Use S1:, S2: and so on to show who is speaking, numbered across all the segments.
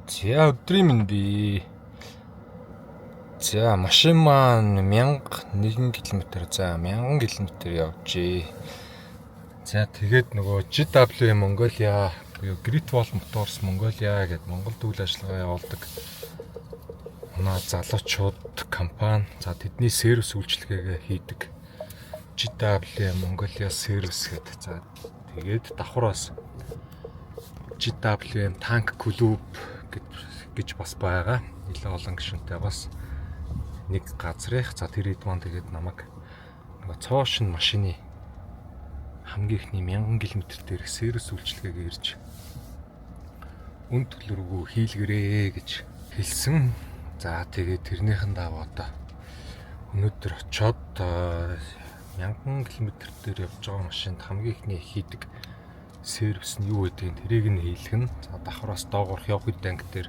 S1: За, өдрийн мэнд би. За, машин маань 1001 км, за 1000 км явжээ. За, тэгээд нөгөө GW Mongolia буюу Great Wall Motors Mongolia гэдэг Монголд үйл ажиллагаа явуулдаг манай залуучууд компани. За, тэдний сервис үйлчилгээгээ хийдэг GW Mongolia Service гэдэг. За, тэгээд давхар бас GWM Tank Club гэж бас байгаа. Нэлээд олон гишүүнтэй бас нэг газрынх. За, тэр хэд маань тэгээд намайг нөгөө цоо шинэ машины хамгийн эхний 1000 км дээрх сервис үйлчилгээгээ ирж үн төлөргүй хийлгэрээ гэж хэлсэн. За, тэгээд тэрнийхэн дагуу одоо өнөөдөр очоод 1000 км дээр явж байгаа машинд хамгийн эхний хийдэг сервис нь юу гэдгийг тэрийг нь хийлгэн. За, давхар бас доогуурх явх хэд анги дээр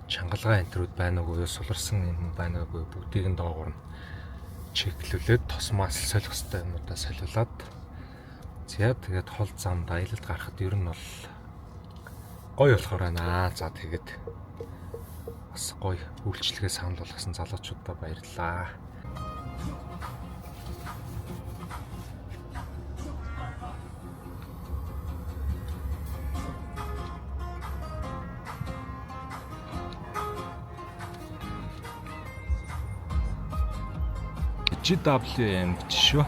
S1: чангалгаа энтрүүд байна уугүй юу, суларсан юм байна уугүй юу, бүгдийг нь доогуур нь чеклүүлээд тос мас солих хэвээр юмудаа солиулаад, за, тэгээд хол замд аялалд гарахад ер нь бол гоё болохоор байна. За, тэгээд бас гоё үйлчлэгээ санал болгосон залуучуудаа баярлалаа. GWM гэж шүү.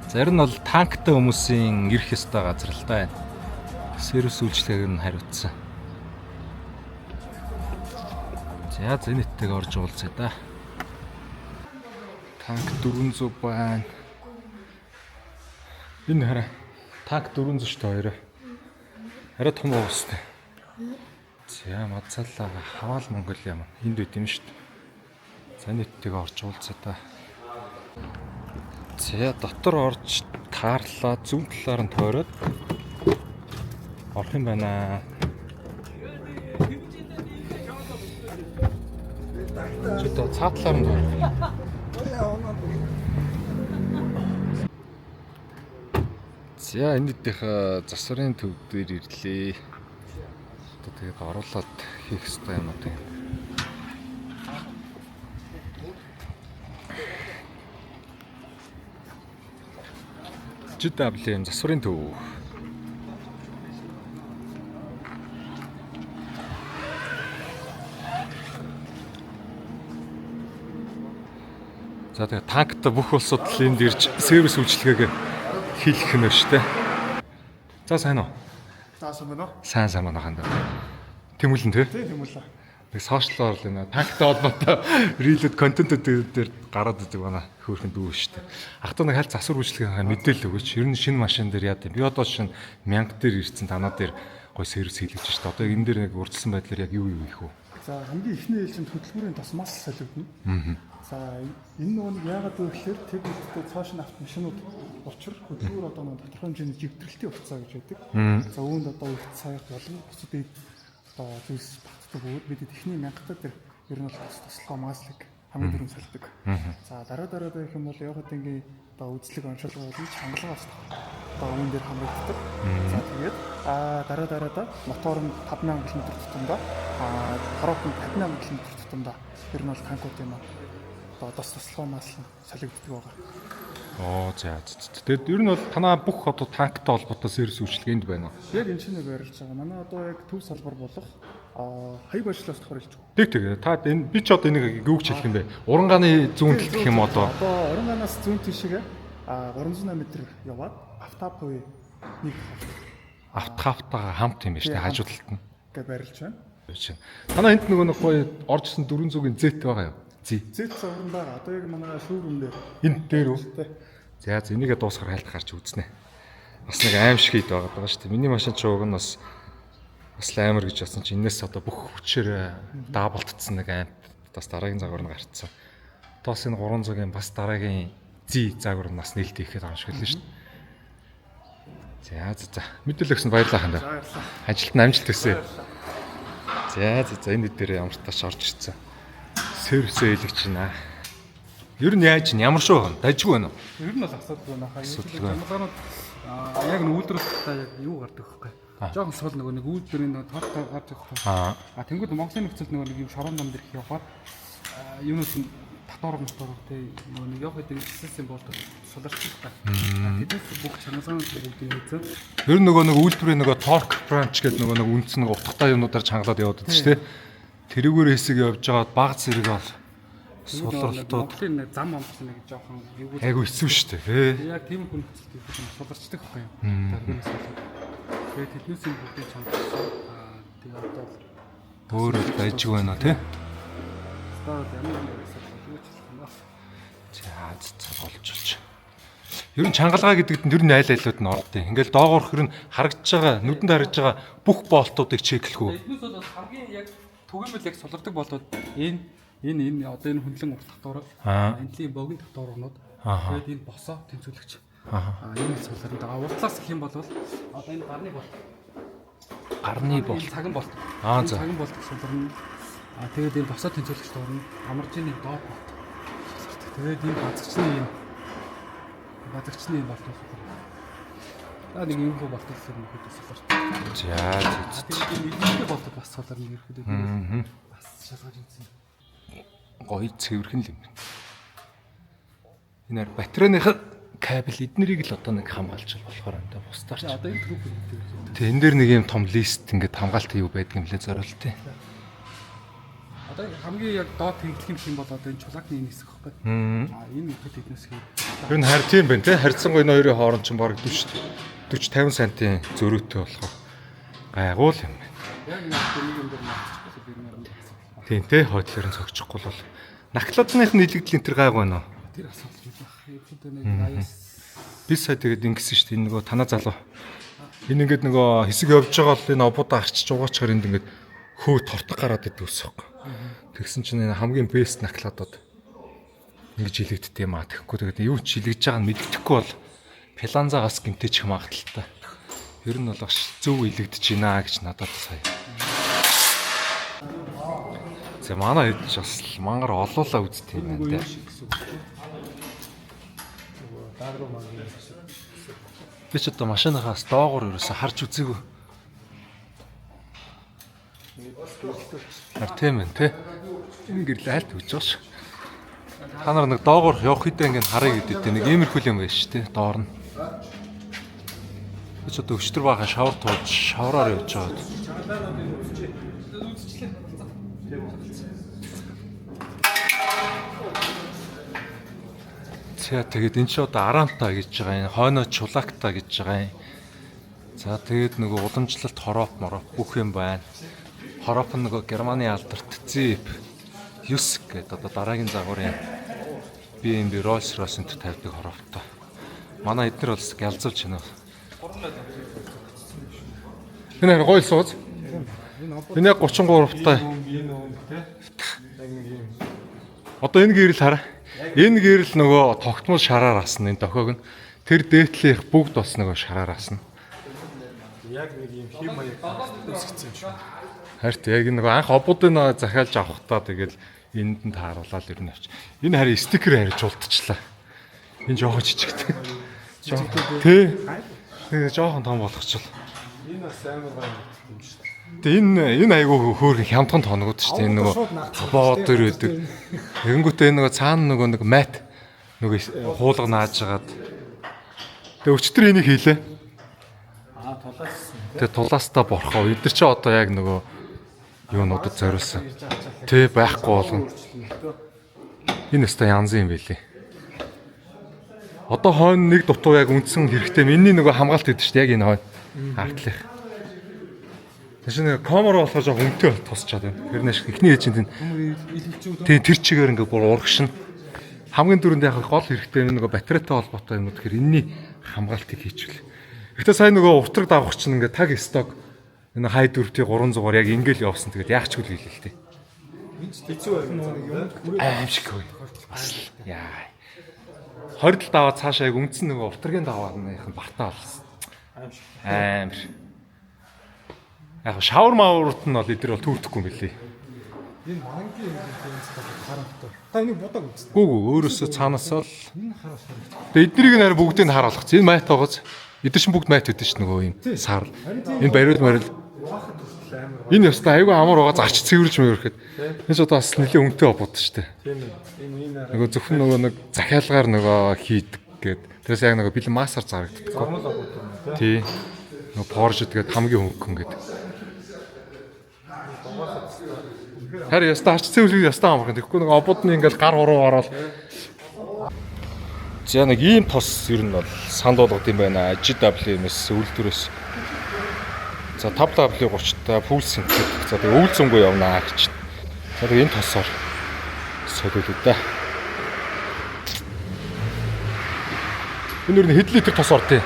S1: Зарим нь бол танктай хүмүүсийн ирэх ёстой газар л да байна. Сервис үйлчлэгийг нь хариуцсан. За, Зениттэйг орж уулзъя да. Танк 400 байна. Энэ хараа. Танк 400 шүү дээ хоёроо. Арай том уустай. За, Мацалаа Хавал Монголиа маань энд байт юм шүү дээ. Зениттэйг орж уулзъя да. За, дотор орж таарлаа, зүүн талаар нь тойроод орох юм байна. Чи одоо цаа талаар нь тойрох. За, энэ дэхээ засварын төв дээр ирлээ. Одоо тэгээд оруулаад хийх ёстой юм уу юм. GWM засварын төв. За, тэгээ танкта бүх улсууд л энд ирж сервис үйлчилгээгээ хийх юм байна шүү дээ. За, сайн уу?
S2: За, сайн байна уу?
S1: Сайн сайн байна хандаа. Тэмүүлэн тий?
S2: Тийм, тэмүүлээ.
S1: Нэг сошиалор л байна. Танктай холбоотой reel үүд, контентууд дээр гараад идэг байна. Хөөрхөн дүү шүү дээ. Ах トゥ нэг хальт засвар үйлчилгээний мэдээлэл өгөөч. Ер нь шинэ машин дээр яад юм. Би одоо шинэ 1000 дээр ирсэн, танаа дээр гой сервис хийлгэж шүү дээ. Одоо энэ дээр нэг урьдчилсан байдлаар яг юу юу хийх вэ?
S2: За, хамгийн эхний ээлжинд хөдөлгүүрийн тос мас солигдоно. За, энэ нөгөө нэг яагаад вэ гэхээр тэр үедээ цоо шинэ автомашинууд учрах хөдөлгүүр одоо нөгөө тодорхой хэмжээний жигдрэлтийн хувьцаа гэж байдаг. За, үүнд одоо их цайх болон бусад эд одоо зүйлс багтдаг бөгөөд бид эхний мянгатаа дээр ер нь бол тос тослогоо маслыг хамгийн түрүүнд солидог. За, дараа дараа гэх юм бол явахад ингийн одоо үзлэг оншилгоо болон чангалгаа бас одоо үүн дээр хамрагддаг. За, тэгээд дараа дараадаа мотор нь 5000 км тутамдаа, коробк нь 50000 км тутамдаа ер нь бол танкуудын маань одоо тос тослогоо масл нь солигддог байгаа.
S1: Оо, за за. Тэгээд ер нь бол танаа бүх одоо танктай холбоотой сервис үйлчилгээнд байна уу?
S2: Яг энэ чинь байрлаж байгаа. Манай одоо яг төв салбар болох хаяг байршлаас давхар хэлж байгаа.
S1: Тэг тэг. Та энэ би ч одоо энийг юу гэж хэлэх юм бэ? Урангааны зүүн талд гэх юм одоо.
S2: Одоо Оронганаас зүүн тишээ 308 м яваад Автапуй нэг
S1: Автхавтайгаа хамт юм байна шүү дээ хажуу талд нь.
S2: гэ байрлаж байна.
S1: Танаа энд нөгөө нэг гоё орж ирсэн 400-ийн Z байгаа юу? Z.
S2: Z цавран байгаа. Одоо яг манай шүүрэн дээр.
S1: Энэ дээр үү?
S2: Тэ.
S1: За за, энийгээ дуусгаар хайлт гарч үзнэ. Бас нэг аим шиг хэд байгаа даа шүү дээ. Миний машин ч уг нь бас бас л амар гэж бодсон чинь энэс одоо бүх хүчээр даблдцсан нэг аймт бас дараагийн загвар нь гарцсан. Тоос энэ 300-ийн бас дараагийн Z загвар нь бас нээлттэй ихэд байгаа юм шиг л шүү дээ. За за за. Мэдээлэл өгсөнд баярлалаа хандаа.
S2: За, баярлалаа.
S1: Ажилд нь амжилт хүсье. За за за, энэ дээр ямар тач орж ирсэн. Сервисээ хийлгэж байна. Ер нь яаж ямар шүү вэ? Дажгүй байна уу?
S3: Ер нь бол асуудалгүй байна.
S1: Асуудалгүй.
S3: Чангалгаанууд яг нь үйлдвэрлэлтээ яг юу гардаг вэ? Жохон сул нөгөө нэг үйлдвэрийн нөгөө торт гарч ирэх.
S1: Аа.
S3: А тэнгууд Монголын нөхцөлд нөгөө нэг юм шорон дам дэрх явахаар юунаас нь татвар мотор тий нөгөө нэг явах гэдэг процессын болд суларч та. Тэднээс бүх чангалгаанууд бүгдийг хийсэн.
S1: Ер нь нөгөө нэг үйлдвэрийн нөгөө torque branch гэдэг нөгөө нэг үндсэн нэг утгатай юмнуудаар чангалаад яваад байдаг шүү дээ. Тэрүүгээр хэсэг явж байгаад баг зэрэг бол сулралтууд
S3: Монголын нэг зам амтлан нэг жоохон эвгүй.
S1: айгу хэцүү шүү дээ. Тий.
S3: Яг тийм хүн нөхцөлд их юм суларчдаг байхгүй юу? Даргинаас болоод. Тэгээд тэднээс юм бүгдийг чангалсан. Аа тэгээд одоо л
S1: Өөр бол байж байна тий.
S3: стаар ямар нэг асуудал юу ч хэлэх юм ба.
S1: За за болж болж. Ер нь чангалгаа гэдэгт нь ер нь айл айлууд нь ордیں۔ Ингээл доогоорх ер нь харагдж байгаа, нүдэнд харагдж байгаа бүх болтуудыг чеклэхүү.
S3: Эднээс бол хамгийн яг түгээмэл яг сулардаг болоод энэ энэ энэ одоо энэ хөндлөн урт татвар,
S1: Аа.
S3: энэлийн богино татварнууд,
S1: Ааха.
S3: тэгээд энэ босоо тэнцвүүлэгч.
S1: Аа.
S3: Аа энэ л суларна. Аа уртлаас гэх юм бол одоо энэ гарны болт.
S1: Гарны
S3: Энэ
S1: болт.
S3: цаган болт.
S1: Аа,
S3: Энэ
S1: за.
S3: Цаган болт суларна. Аа тэгээд энэ босоо тэнцвүүлэгч дуурна. Амаржины доод болт. сулардаг. Тэгээд энэ базгчны энэ базгчны энэ болт суларна. За нэг юм хөө болт гэхээр нөхөд суларна.
S1: За
S3: Аа тэгээд энэ илүүтэй болт бас суларна ерөөхдөө.
S1: Аа.
S3: Бас шалгаж үзсэн.
S1: Гоё цэвэрхэн л юм байна. Энэ ар батарейных кабель эднэрийг л одоо нэг хамгаалж болохоор энэ бусдаар ч.
S3: За одоо энэ трюк гэдэг.
S1: Тэг энэ дээр нэг юм том лист ингээд хамгаалт юу байдаг юм лээ зориултыг.
S3: Одоо хамгийн яг доод тэнглэх юм шиг бол одоо энэ чулаакны энэ хэсэг байхгүй. Аа энэ ихэд эднээс хий.
S1: Ер нь харь тийм байна те. Харьцангуй энэ хоёрын хооронд чинь бараг 40 40 50 сантын зөрүүтэй болохоор гайгүй л юм байна.
S3: Яг нэг нэг юм дээр мартчихсан би нэг юм.
S1: Тийм те хойдлоор нь цогцохгүй бол накладных нь илэгдэл энэ төр гайгүй байна уу?
S3: Тэр асуудал юм байх. Ерөнхийдөө нэг 89
S1: Би сая тэгээд ингэсэн шүү дээ. Энэ нөгөө танаа залуу. Энэ ингээд нөгөө хэсэг явж байгаа л энэ обудаа арчиж угаачаар энд ингээд хөө тортог гараад идэв ус байхгүй. Тэгсэн чинь энэ хамгийн бест накладууд ингэж илэгддэг юм аа. Тэгэхгүй тэгээд юу ч илэгдэж байгаа нь мэддэхгүй бол пеланзагаас гимтээчих магадaltaй. Ер нь бол багш зөв илэгдэж байна гэж надад сая. За манай хэд ч бас л мангар олуулаа үздэг юм байна те.
S3: шиг гэсэн үг.
S1: Би ч одоо машиныхаас доогуур ерөөсө харж үзээгүй. Хар тийм ээ те. Энэ гэрэл айлт өгч байгаа ш. Та нар нэг доогуур явах хэдэ ингэ харъя гэдэг нэг иймэрхүү юм байна ш те доор нь. Би ч одоо өчтөр баахан шавар туулж шавраар явж байгаа. За тэгээд энэ чи одоо араамта гэж байгаа юм, хойноо чулаакта гэж байгаа юм. За тэгээд нөгөө уламжлалт хороп мороп бүх юм байна. Хороп нь нөгөө Германы алдарт Zip 9 гэдэг одоо дараагийн загварын BMW Rolls Royce энэ тавьдаг хороптой. Манай эднэр бол гялзуулж байна. Энэ харин гоё л сууз. Энэ яг 33-тай. Одоо энэ гэрэл хараа. Энэ гэрэл нөгөө тогтмол шараар асна энэ дохиог нь. Тэр дээдлийнх бүгд бас нөгөө шараар асна.
S2: Яг нэг юм хим маяг үүсгэсэн юм шиг.
S1: Харин яг нөгөө анх обуудын захиалж авахдаа тэгэл энд нь тааруулаад ер нь авч. Энэ харин стикер хариж улдчихлаа. Энэ жоохон жижигтэй. Тий. Тэгээ жоохон том болгочихвол.
S2: Энэ бас амар гоё юм шүү дээ.
S1: Тэгээ энэ энэ айгүй хөөрхөн хямдхан тоногууд шүү дээ. Энэ нөгөө
S2: Шууд наацсан.
S1: боо төр өгдөг. Тэгэнгүүтээ энэ нөгөө цаана нөгөө нэг мат нөгөө хуулга нааж хагаад. Тэгээ өчтөр энийг хийлээ.
S2: Аа тулаассан.
S1: Тэгээ тулаастаа борхоо. Эдгээр чи одоо яг нөгөө юунуудад зориулсан. Тэ байхгүй болгоно. Энэ өстой янз юм байлээ. Одоо хойно нэг дутуу яг үндсэн хэрэгтэй. Энийний нөгөө хамгаалт гэдэг шүү дээ. Яг энэ хойно. Артлах. Тэр чинь нэг комор болохоор жоох үнэтэй бол тусчаад байна. Тэр нэш эхний ээлжинд нь тий тэр чигээр ингээ бүр урагшин. Хамгийн түрүүнд яг гол хэрэгтэй юм нөгөө батарейтай холбоотой юмнууд гэхээр энэний хамгаалтыг хийчихвэл. Гэтэ сая нөгөө утраг давах чинь ингээ таг сток энэ хай 4-т 300-аар яг ингээл явсан. Тэгээд яах ч үл хэлээ л тий.
S2: Хэцүү байна нэг юм.
S1: Аим шиг хөө. Бас л яа. 20 тал даваа цаашаа яг үндсэн нөгөө утрагийн давааных нь бартаа болсон. Аим шиг. Яг шавар мааврт нь бол эдгээр бол түүрдэхгүй юм билий.
S2: Энэ мангийн юм харамтай. Та энийг будаг үзсэн.
S1: Гүү гүү өөрөөсөө цаанаасаа л
S2: Энэ хараас харагдав.
S1: Тэгээ эднийг нэр бүгдийг нь харуулах. Энэ майт байгааз. Эдгээр чинь бүгд мат өгдөн ш нөгөө юм сар. Энэ бариул марил. Энэ ёстой айгүй амар байгаа зарч цэвэрлж мөрөхэд. Энэ ч одоо бас нэлээд үнэтэй обод шүү дээ.
S2: Тийм ээ. Энэ энэ арай
S1: Нөгөө зөвхөн нөгөө нэг захиалгаар нөгөө хийдэг гээд. Тэрээс яг нөгөө бэлэн массаар зарагддаг.
S2: зормол обод юм тий.
S1: Тий. Нөгөө Porsche тэгээд хамгийн хөнгөн гэдэг. Харин ёстой харч цэвэрлэг ёстой амархан. Тэгэхгүй нөгөө обод нь ингээл гар хуруу ороод. За нэг ийм тос ер нь бол санд болгод юм байна. GWMS үйлдвэрээс. За 5W30 та full synthetic. За тэгээ өвөл зөнгөө явнаа гэж. За тэгээ энэ тосоор солиулъя да. Энэ ер нь хэд литр тос ордیں۔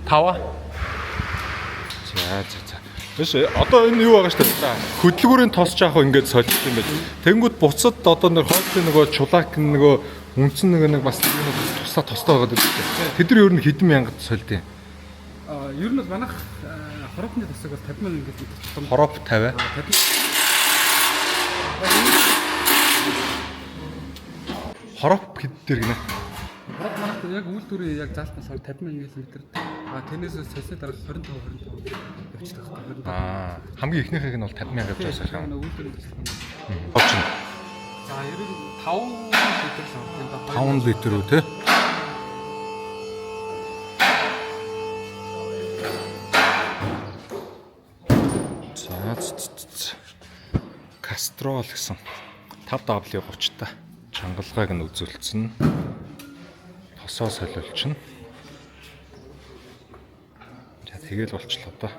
S1: 5. За за за. Биш одоо энэ юу байгаа шүү дээ. Хөдөлгүүрийн тос жаах ингээд солих юм байна. Тэнгүүд буцад одоо нэр хоолтын нөгөө чулаак нөгөө үндсэн нөгөө нэг бас нэг тусаа тостой байгаа гэдэг. Тэд нар ер нь хэдэн мянгад сольдیں۔
S3: А ер нь бол манайх хоропны тосыг бол 50 мянга гэж тутам.
S1: Хороп 50.
S3: 50
S1: Хороп хэд дээр гинэ?
S3: Хороп манайх яг үйлдвэрийн яг заалт нь болохоор 50 мянга литр. А тэрнээс сольсны дараа 25 25 явчихдаг байхгүй 25.
S1: Аа, хамгийн эхнийхийг нь бол 50 мянга явж байгаа юм.
S3: Нөгөө үйлдвэрийн тосыг.
S1: Очин
S3: За ер нь 5 литр л ордог юм да.
S1: 5 литр үү те? За ц. Кастрол гэсэн 5W30 та чангалгааг нь үзүүлсэн. Тосоо солиулчихна. За тэгэл болчлоо доо.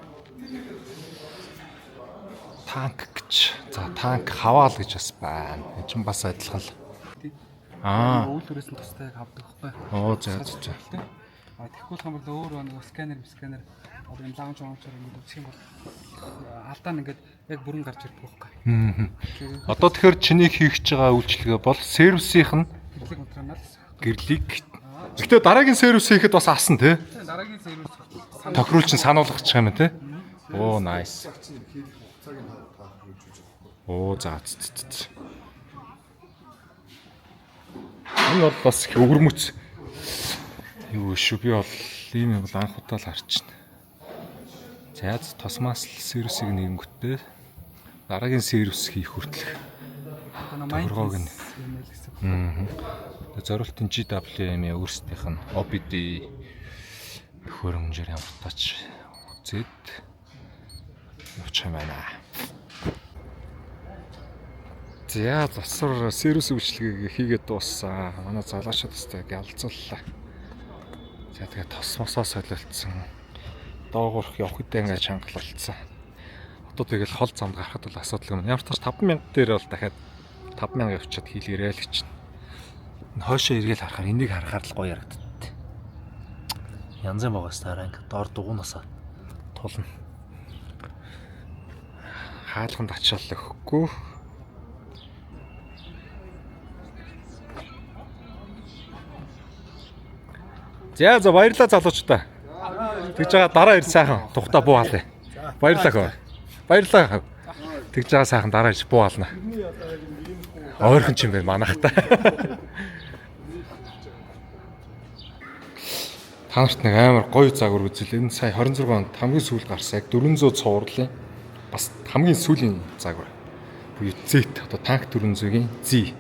S1: Танк гэж. За танк хаваал гэж бас байна. Энэ чинь бас адилхан л. Аа.
S3: Үйлдвэрээс нь тустай яг авдаг байхгүй.
S1: Оо за за за.
S3: А тэгэхгүй болох юм бол өөр нөгөө сканер одоо энэ лаунж лаунчаар ингэж үзэх юм бол алдаа нь ингээд яг бүрэн гарч ирдэг байхгүй.
S1: Одоо тэгэхээр чиний хийх гэж байгаа үйлчилгээ бол сервисийнх нь
S3: Гэрлэг унтраанаа л гэсэн.
S1: гэрлийг. Гэхдээ дараагийн сервис хийхэд бас асна тий.
S3: Дараагийн сервис
S1: Тохируулчин сануулгачих юм тий. Оо nice. Оо за ц ц ц. Энэ бол бас их өвөрмөц. Юу шүү би бол ийм юм бол анх удаа л харчихна. За тосмаас л сервисийг нэгэнгүүтээ дараагийн сервис хийх хүртэл Тохиргоог нь.
S3: юм байл гэсэн.
S1: Зориултын GWM өөрсдийнх нь OBD төхөөрөмжөөр ямар тач үзээд явчих юм байна. За засвар сервис үйлчилгээг хийгээд дууссан. Манай залуучууд өстэй ялцууллаа. За тэгээ тос мосоо солиулсан. Доогуурх явах үедээ ингээд чангалалцсан. Одоо тэгэл хол замд гарахад бол асуудал юм. Ямар ч тач 5000 дээр бол дахиад 5000 явчихад хийлгэрэй л гэж.
S4: Хойшоо эргээл харахаар энийг харахаар л гоё ярагддээ. Янз юм байгаас дараа ингээ дор дугуйнасаа тулна.
S1: Хаалганд ачаал өгөхгүй. За за баярлалаа залуучуудаа. Тэгж байгаа дараа ирж сайхан тухтаа буу хаалаа. Баярлалаа хөө. Баярлалаа хөө. Тэгж байгаа сайхан дараа ирж буу хаална. Ойрхон ч юм байна манайхтай. Та нарт нэг амар гоё загвар үзэл. Энэ сая 26 онд хамгийн сүүлд гарсан яг 400 цувралын бас хамгийн сүүлийн загвар. Буюу Z одоо танк 400-ийн Z.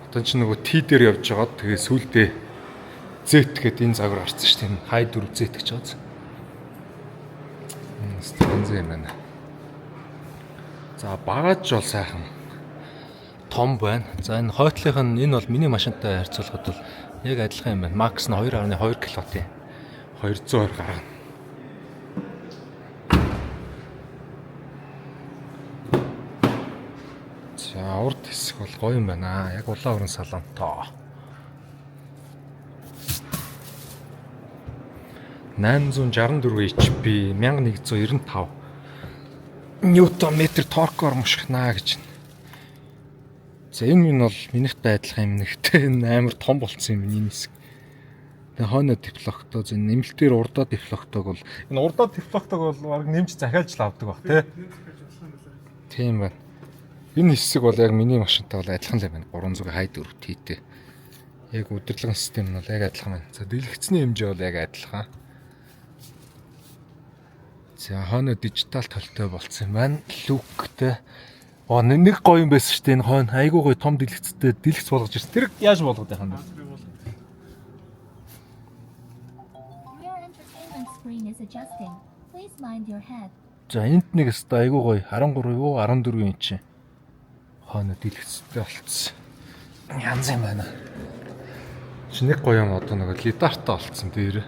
S1: Одоо чинь нөгөө T дээр явж байгаад тэгээ сүүлдээ Z гэдэг энэ загвар гарсан шүү дээ. Энэ хай 4 Z гэж байгаа зү. Энэ юм байна. За багаж бол сайхан
S4: Том байна. За энэ хойтлынх нь энэ бол миний машинтай харьцуулахад бол яг адилхан юм байна. Макс нь 2.2 кВт-ийн
S1: 220 гаргана. За урд хэсэг бол гоё юм байна. Яг улаан өрн салонтой. 864 HP 1195 ньютон метр торкоор мушгина гэж. За энэ минь бол минийхтэй адилхан юм нэгтэй энэ амар том болцсон юм энэ хэсэг. Тэгээ хойно дефлоктоо зэн нэмэлтээр урдаа дефлоктоог бол энэ урдаа дефлоктоог бол баг нэмж захиалж л авдаг бах тий. Тийм байна. Энэ хэсэг бол яг миний машинтай бол адилхан л юм байна. 300 хай 4 T-тэй. Яг удирдлагын систем нь бол яг адилхан байна. За дэлгэцний хэмжээ бол яг адилхан. За хойно дижитал толтой болцсон юм байна. Люктэй. Оо нэг гоё юм байсан шүү дээ. Энэ хойно айгүй гоё том дэлгэцтэй дэлгэц болгож ирсэн. Тэр яаж болгоод байх юм бэ?
S5: Rear entertainment screen is adjusting. Please mind your head.
S1: За энд нэг өстой айгүй гоё 13 юу 14 инч хойно дэлгэцтэй болцсон. Янз юм байна. Чи нэг гоё юм одоо нэг лидартай болцсон дээр.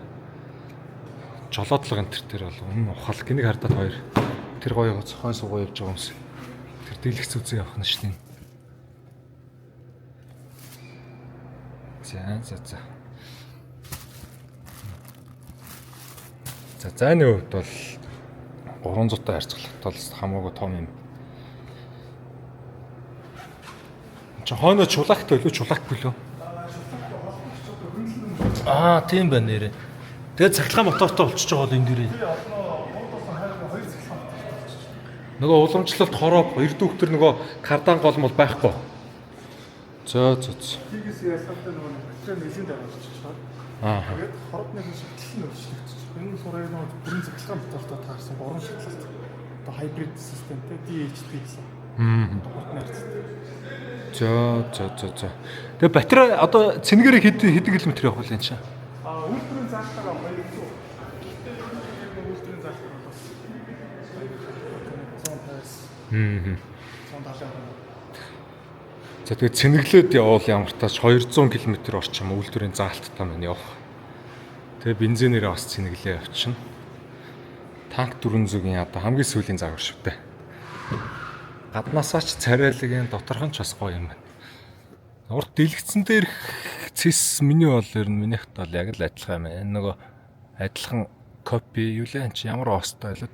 S1: Жолоодлого энэ төр дээр бол өмнө ухаал гинэг хардаад хоёр тэр гоё хой суугаа явж байгаа юмс. Тэр дэлгэц үзээ явах нь шүү дээ. За за за. За зайны хувьд бол 300-тай харьцуулахад бол хамаагүй том юм. Чи хойно чулаагтай илүү чулаахгүй лөө?
S4: Аа, тийм байна нэрээ. Тэгээд цахилгаан мотортой болчихж байгаа бол энэ дээрээ.
S1: Нөгөө уламжлалт хороо эрдүүхтэр нөгөө кардан гол мол байхгүй. Зөө зөө зөө.
S2: Тигээс ялгаатай нөгөө нэг батарей нэлийн дараа болчихж байгаа.
S1: Аа.
S2: Тэгээд хоробны шигтэл нь өөрчлөгдөж. Энэ нь болохоор нөгөө бүрэн цахилгаан мотортой таарсан гурван шатлалт. Одоо хайбрид системтэй DHT гэсэн. Одоо хурдны харьцтай.
S1: Зөө зөө зөө зөө. Тэгээ батарей одоо цэнгэрийг хэд хэдэн километр явах вэ энэ чинь?
S2: А үйлдвэрийн заалтаараа 200. Гэхдээ ер нь үйлдвэрийн заалтаар бол бас 150-аас 170.
S1: За тэгээ цэнэглээд явбал ямар тач 200 км орчим үйлдвэрийн заалттай маань явах. Тэгээ бензинээрээ бас цэнэглээ явчихна. Танк 400-ийн одоо хамгийн сүүлийн загвар шүү дээ. Гаднаасаа ч царайлагын доторх нь ч бас гоё юм байна. Урт дэлгэцэн дээрх цэс миний бол ер нь минийхт бол яг л адилхан юм байна. Энэ нөгөө адилхан копи юу лээ энэ чи ямар остой байлаа.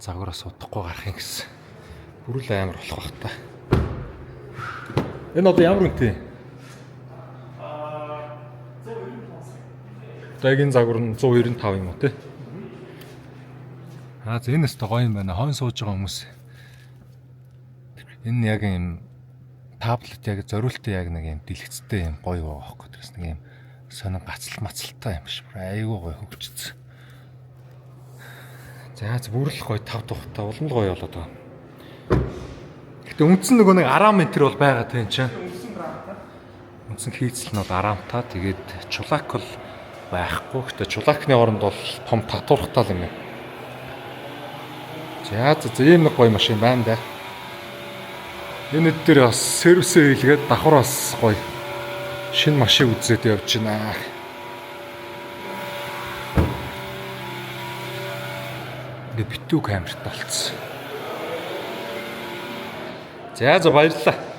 S1: Загвараас удахгүй гарах юм гэсэн. Бүрэл амар болох бах та. Энэ одоо ямар үнэтэй? Аа 195. Одоо яг энэ загвар нь 195 юм уу те? Аа за энэ өстой гоё юм байна. Хойно сууж байгаа хүмүүс. Энэ яг юм таблет яг зориултын яг нэг юм дэлгэцтэй юм гоё байгаа хөөхгүй. Тэрс нэг юм сонин гацал мацалтай юм биш. Бүр айгүй гоё хөгжсөн. За за бүр л гоё тав тухтай улам л гоё болоод байгаа. Гэтэ үндсэн нөгөө нэг арам энэ бол байгаа тийм чинь. Үндсэн хийцэл нь бол арамтай. Тэгээд чулаак бол байхгүй. Гэтэ чулаакны оронд бол том татвархтай л юм байна. За за за ийм нэг гоё машин байна да. Энэ дээр бас сервисээ хийлгээд давхар бас гоё шинэ машин үзээд явж байна. Ингээ битүү камерт болцсон. За за баярлалаа.